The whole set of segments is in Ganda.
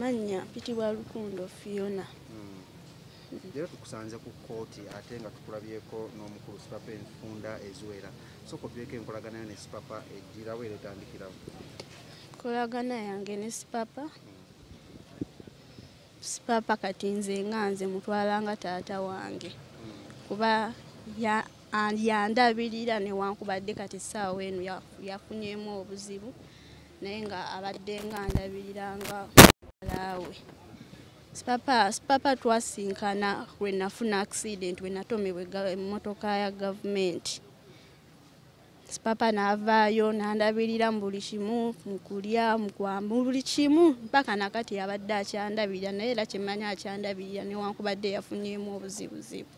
Mannya mpitibwa Rukundo Fiona. Leero tukusanze ku kkooti ate nga tukulabyeko n'omukulu Sipapa enfunda eziwera. Sooka otuweeko enkolagana yo ne Sipapa ejjirawo era etandikirawo. Nkolagana yange ne Sipapa. Sipapa kati nze nga nze mutwala nga taata wange kuba yandabirira newankubadde kati essaawa eno yafunyeemu obuzibu naye nga abadde nga ndabirira nga muwala we. Sipapa twasinkana lwe nafuna accident we natomebwa emmotoka ya gavumenti. Sipapa n'avaayo n'andabirira mu buli kimu, mu kulya, mu buli kimu mpaka nakati abadde akyandabirira naye era kyemmanyi akyandabirira newankubadde yafunyeemu obuzibuzibu.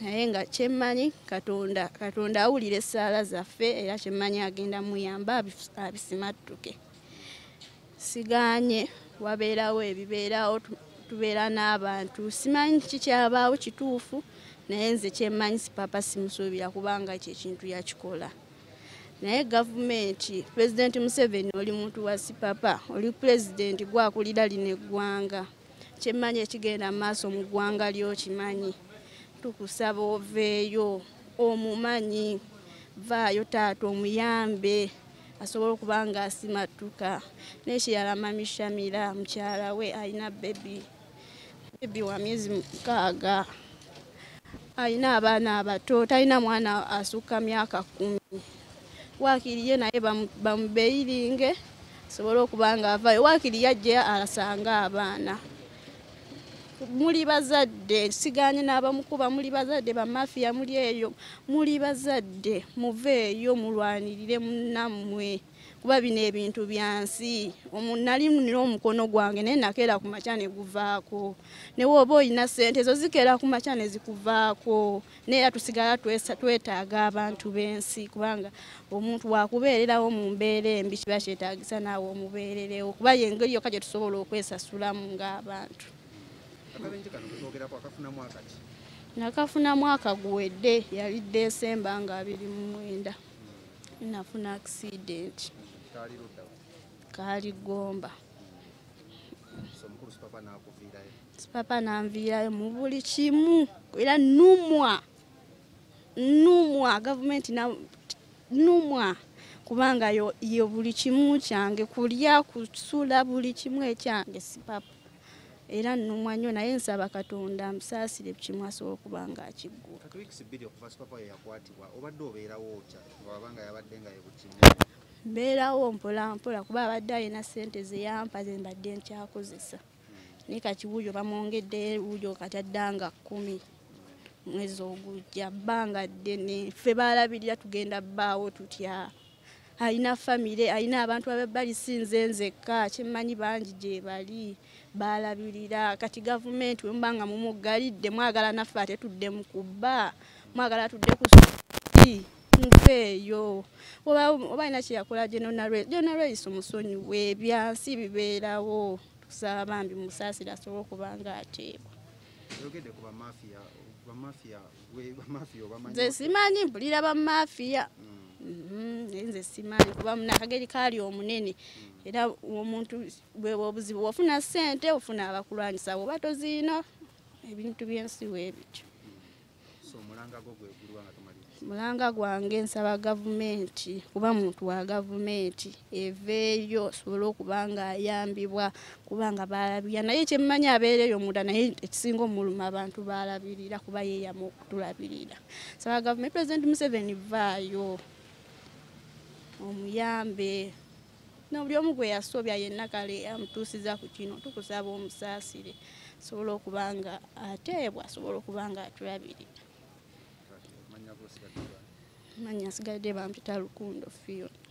Naye nga kyemmanyi Katonda awulira essaala zaffe era kyemmanyi agenda muyamba abisimattuke. Sigaanye wabeerawo ebibeerawo tubeera n'abantu simanyi kikyabaawo kituufu naye nze kyemmanyi Sipapa simusuubira kubanga ekyo ekintu yakikola. Naye gavumenti Pulezidenti Museveni oli muntu wa Sipapa, oli pulezidenti gwakulira lino eggwanga. Kyemmanyi ekigenda mu maaso mu ggwanga ly'okimanyi. Tukusaba oveeyo omumanyi, vaayo taata omuyambe asobole okuba nga asimattuka. N'ekirala Mami Shamira mukyala we alina bebi wa myezi 6, alina abaana abato, talina mwana asukka myaka 10. Waakiri ye naye bamubeyiringe asobole okuba nga avaayo, waakiri yajja asanga abaana. Muli bazadde, sigaanye n'abamukuba, muli bazadde bamafiya muli eyo, muli bazadde muveeyo mulwanirire munnammwe kuba bino ebintu bya nsi. Nali nina omukono gwange naye nakeera ku makya ne guvaako, ne bw'oba olina ssente ezo zikeera ku makya ne zikuvaako, naye era tusigala twetaaga abantu b'ensi kubanga omuntu wakubeererawo mu mbeera embi kiba kyetaagisa naawe omubeererewo kuba y'engeri yokka gye tusobola okwesasulamu ng'abantu. Akabenje kano ketwogerako akafuna mwaka ki? Nakafuna mwaka guwedde, yali Desemba nga 29. Nafuna accident. Kaali ludda wa? Kaali Gomba. So omukulu Sipapa n'akuviirayo? Sipapa n'anviirayo mu buli kimu era nnumwa gavumenti nnumwa kubanga yo buli kimu kyange, kulya, kusula, buli kimu ekyange Sipapa. Era nnumwa nnyo naye nsaba Katonda amusaasire kimu asobole okuba nga akiggula. Kati wiiki 2 okuva Sipapa we yakwatibwa obadde obeerawo otya bw'abanga yabadde nga ye bukimu? Mbeerawo mpola mpola kuba abadde alina ssente ze yampa ze mbadde nkyakozesa. Naye kati wuuyo bamwongedde wuuyo kati adda nga 10 mwezi ogujja, bbanga ddene. Ffe baalabirira tugenda bbaawo tutya? Alina famire, alina abantu abali si nze nzekka, kyemmanyi bangi gye bali baalabirira. Kati gavumenti bwe muba nga mumuggalidde mwagala naffe ate tudde mu kubba, mwagala tudde ku muveeyo. Oba alina kye yakola General Lweiso musonyiwe, ebyansi bibeerawo. Tusaba bambi musaasire asobole okuba nga ateebwa. Oyogedde ku bamafiya, bamafiya obamanyi? Nze simanyi, mpulira bamafiya. Nze simanyi kuba akageri kaali omunene era omuntu bwe obuzibu ofuna ssente ofuna abakulwanyisa bw'oba toziina ebintu by'ensi weebityo. So omulanga gwo gwe guliwa nga tomaliriza? Mulanga gwange nsaba gavumenti kuba muntu wa gavumenti eveeyo asobole okuba nga ayambibwa kubanga baalabirira naye kyemmanyi abeereyo munda naye ekisinga omuluma abantu baalabirira kuba yeeyama okutulabirira. Nsaba gavumenti Pulezidenti Museveni vaayo omuyambe n'obuli omu gwe yasobya yenna kale amutuusiza ku kino, tukusaba omusaasire asobole okuba nga ateebwa, asobole okuba nga atulabirira. Mannya nsigadde bampita Rukundo Fiona.